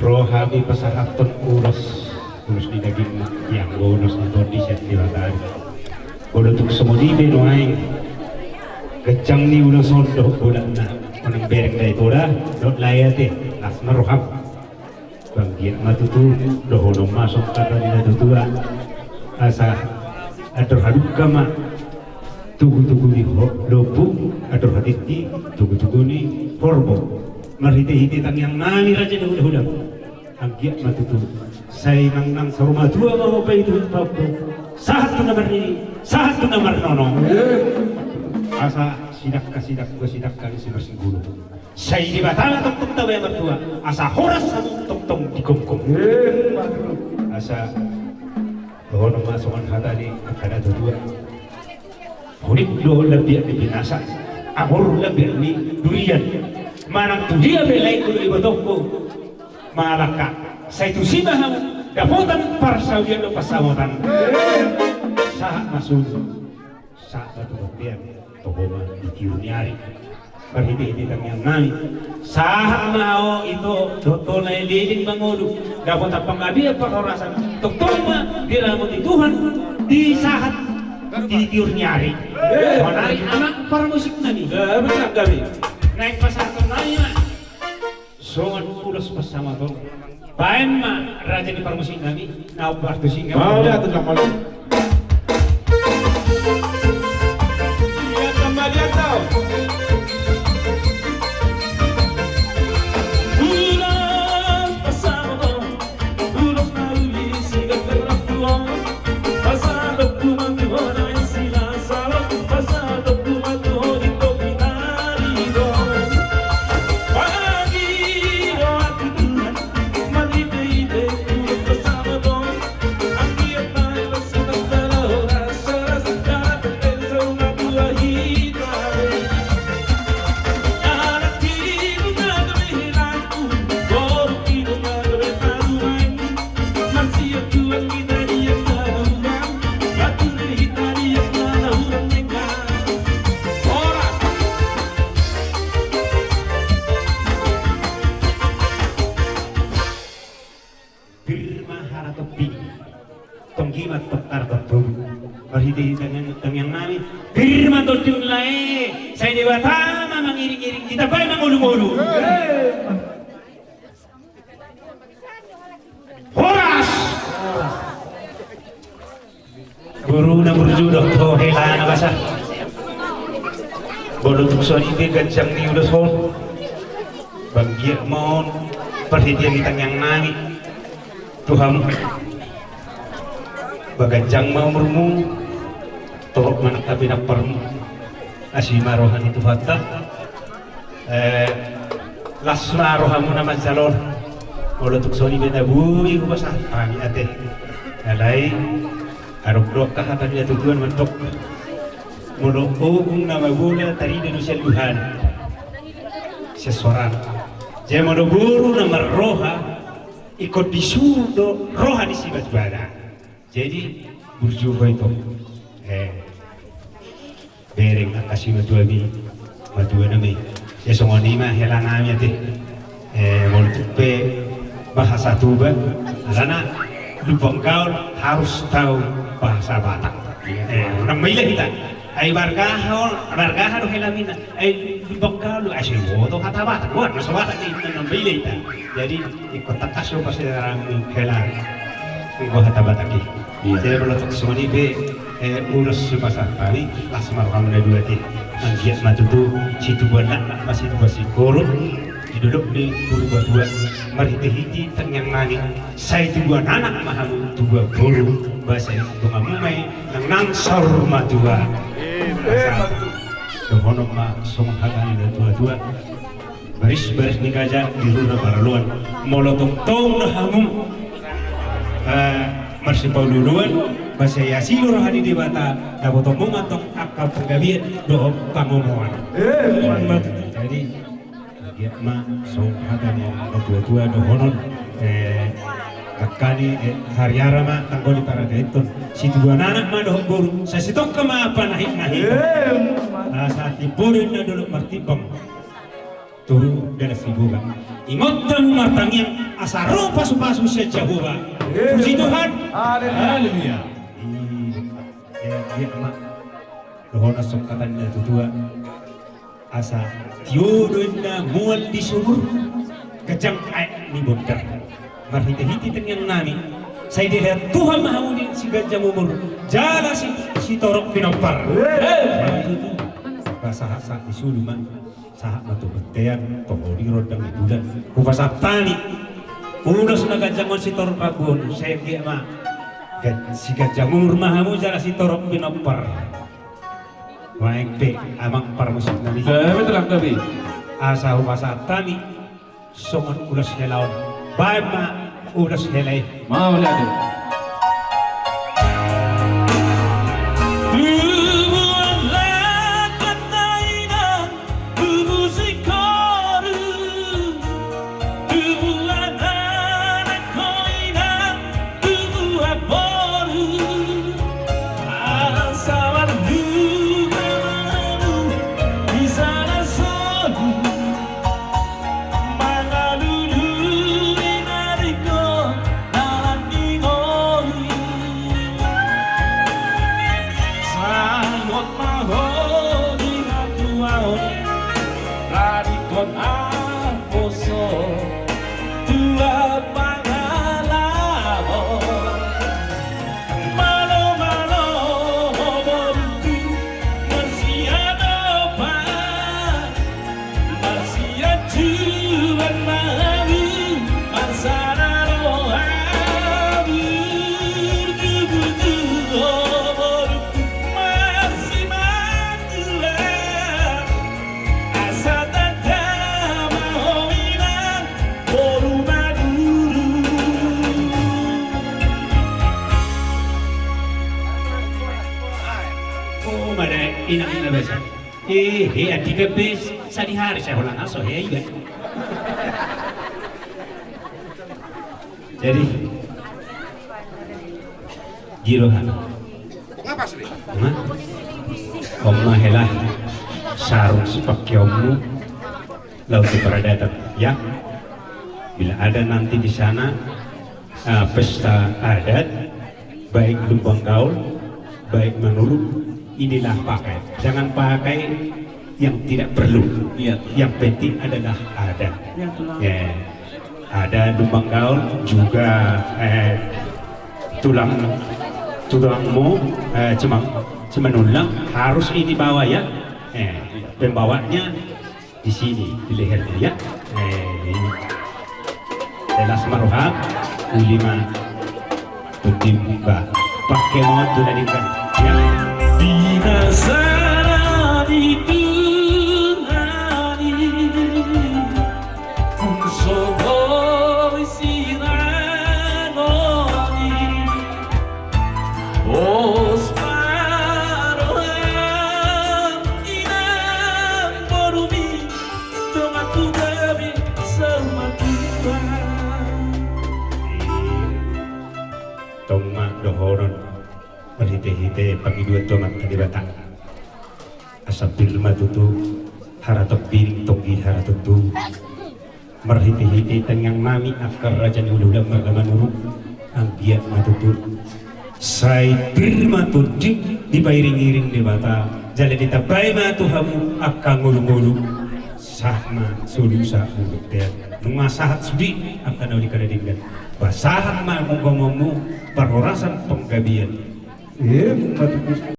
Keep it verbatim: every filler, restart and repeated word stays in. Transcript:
Ro hami pasahathon ulos, ulos ni daging ma, ianggo ulos ni tondi sian Debata i. Molo tung songon i pe nuaeng, ganjang ni ulos on dohot bolakna, unang bereng dae poda dohot lae ate, las ma roham. Banggiat ma tutu, dohonon ma songon hata ni natuatua. Asa andor hadungka ma tugu-tugu ni ho-, lombu, andor hatiti tugu-tugu ni horbo. Marhite-hite tangiang nami raja ni hulahula, anggiat ma tutu sai nangnang saur matua ma ho paihutihut pahompu, sahat tu na marnini, sahat tu na marnono. Asa sidangka-sidangka, sidangka ni si marsinggulu. Sai Debata ma tongtong tabahen martua, asa horas hamu tongtong digomgom. Asa dohonon ma songon hata ni angka natuatua: Hunik do lambiak ni pinasa, amor lambiak ni durian. Manang tu dia pe laengku dohot ibotongku mangalangka, sai tusi ma hamu dapotan parsaulian dohot pansamotan. Sahat ma solu, sahat ma tu bontean, toho ma di tiur ni ari. Marhite-hite tangiang nami, sahat ma ho ito dohot ho na leleng mangolu, dapotan panggabean parhorasan, tongtong ma diramoti Tuhan di sahat di tiur ni ari. Sonari amang parmusik nami, naeng pasahaton nami ma songon ulos pansamotan. Baen ma raja ni parmusik nami, na partusingan. Mauliate, mauliate. Ia kembali atau ulos pansamotan, ulos na uli sigagal rambu on. Pir ma haratompi, tonggi ma tongkar tongtong. Marhite-hite tangiang, tangiang nami, pir ma tonding lae, sai Debata ma mangiring-iring, ditambai mangolu-ngolu. Horas! Boru na burju dohot ho hela na basa. Molo tung songon i pe ganjang ni ulos on, banggiat ma on parhitean ni tangiang nami tu hamu. Ba ganjang ma umurmu, torop ma nang hape na parmu. Asi ma roha ni Tuhanta. Eh, las ma rohamuna manjalo. Molo tung songon i pe na boi hupasahat hami ate. Alai adong do angka hata ni natuatua mandok: Molo ogung na mabola tarida do sian luhana, sian soarana. Jadi molo boru na marroha, ingkon disuru do roha ni simatuana. Jadi burju ho ito. Eh, bereng angka simatuami, matuanami. Ia songon i ma hela nami ate. Eh, molo tung pe bahasa Toba, alana lumbang gaol harus tahu bahasa Batak. Eh, unang maila hita. Ai marga aha, marga aha do helami na? Ai lumbang gaol do, ai so iboto hata Batak. Wah, na so Batak i, unang maila hita. Jadi ingkon tangkas do pasahatonmu hela, ingkon hata Batak i. Iya. Jadi molo tung songon i pe, eh, ulos sipasahat hami, las ma rohamuna dua ate. Anggiat ma tutu situbuan anak ma situbuan singkoru di dolok ni Purbatua, marhite-hite tangiang nami, sai tubuan anak ma hamu tubuan boru, ba sai donganmu ma i nangnang saur matua. Asa dohonon ma songon hata ni natuatua: Baris-baris ni gaja di rura paraloan. Molo tongtong do hamu, eh, marsipaolo-oloan, ba sai asi do roha ni Debata, dapotonmu ma antong angka panggabean dohot pangomoan. Eh, jadi, anggiat ma songon hata ni natuatua dohonon, eh, angka ni, eh, hariara ma tanggol ni paradaton. Situbuan anak ma dohot boru, sai sitongka ma panahit-nahit. Eh, asa timbul na dolok martimbang. Turu dalan Siboga. Ingot hamu martangiang asa ro pasupasu sian Jahowa. Puji Tuhan. Haleluya. Haleluya. Ih, eh, dia ma. Dohonon songon hata ni natuatua. Asa tio do inna mual di sumur, ganjang aek ni bondar. Marhitehite tangiang nami, sai dilehon Tuhan ma hamu siganjang umur jala si, sitorop pinompar. Hei! Pasahat sahat ni solu ma. Sahat ma tu bontean, toho di rondang ni bulan. Hupasahat hami ulos na ganjang on sitorop rambu on, sai anggiat ma siganjang umur ma hamu jala sitorop pinompar. Baen pe amang parmusik nami. Gabe tulang gabe. Asa hupasahat hami songon ulos hela on. Baen ma ulos hela i. Mauliate. Tubuan lakatna inang, tubu singkoru. Tubuan anak ho inang, tubuan boru. Asa marnida ma hamu di sana soru. Mangalului na ringkot dalan ni ngolu. Sai ingot ma ho di hatuaon, na ringkot naposo tua pangalaho. Malo, malo, ho borungku, marsiadopan, marsianjuran ma hamu, marsada roha bertubuh-tubuh, ho borungku, marsimanjulang. Asa tanda ma ho inang boru maduru. O, mada inang na basa. E, he, adi gabe sadihari sai holan aso he iba. Jadi, giro hana. Hah? Om ma hela sarung sipangkeonmu laho tu paradaton, ya. Bila ada nanti di sana, eh, pesta adat, baik lumbang gaul, baik manurun, inilah pakai. Jangan pakai yang tidak perlu. Iya. Yang penting adalah adat. Ya, tulang. Ya. Ada lumbang gaul juga, eh, tulang, tulangmu, eh, Cemang, Simanullang harus ini bawa ya. Eh, pembawanya di sini, di lehernya ya. Eh, ini. Jelas maruhap, uli ma. Tutim ba. Pake mau tu na dingkan. Ya. Di na sana di Tuhan i, tung so boi sirangoni. Pos ma roham inang borumi, donganku gabe saur matua. Tong ma dohonon marhite-hite pangidoan tu Amanta Debata. Asa pir ma tutu haratok biring, tonggi haratok tubu. Marhite-hite tangiang nami angka raja ni hula-hula marga Manurung, anggiat ma tutu sai pir ma tondim dipairing-iring Debata, jala ditambai ma tu hamu angka ngolu-ngolu. Sahat ma solu sahat mulu tean. Nunga sahat sude angka na uli kada denggan. Pasahat ma mungka-mungka parhorasan panggabean. Emma tutu.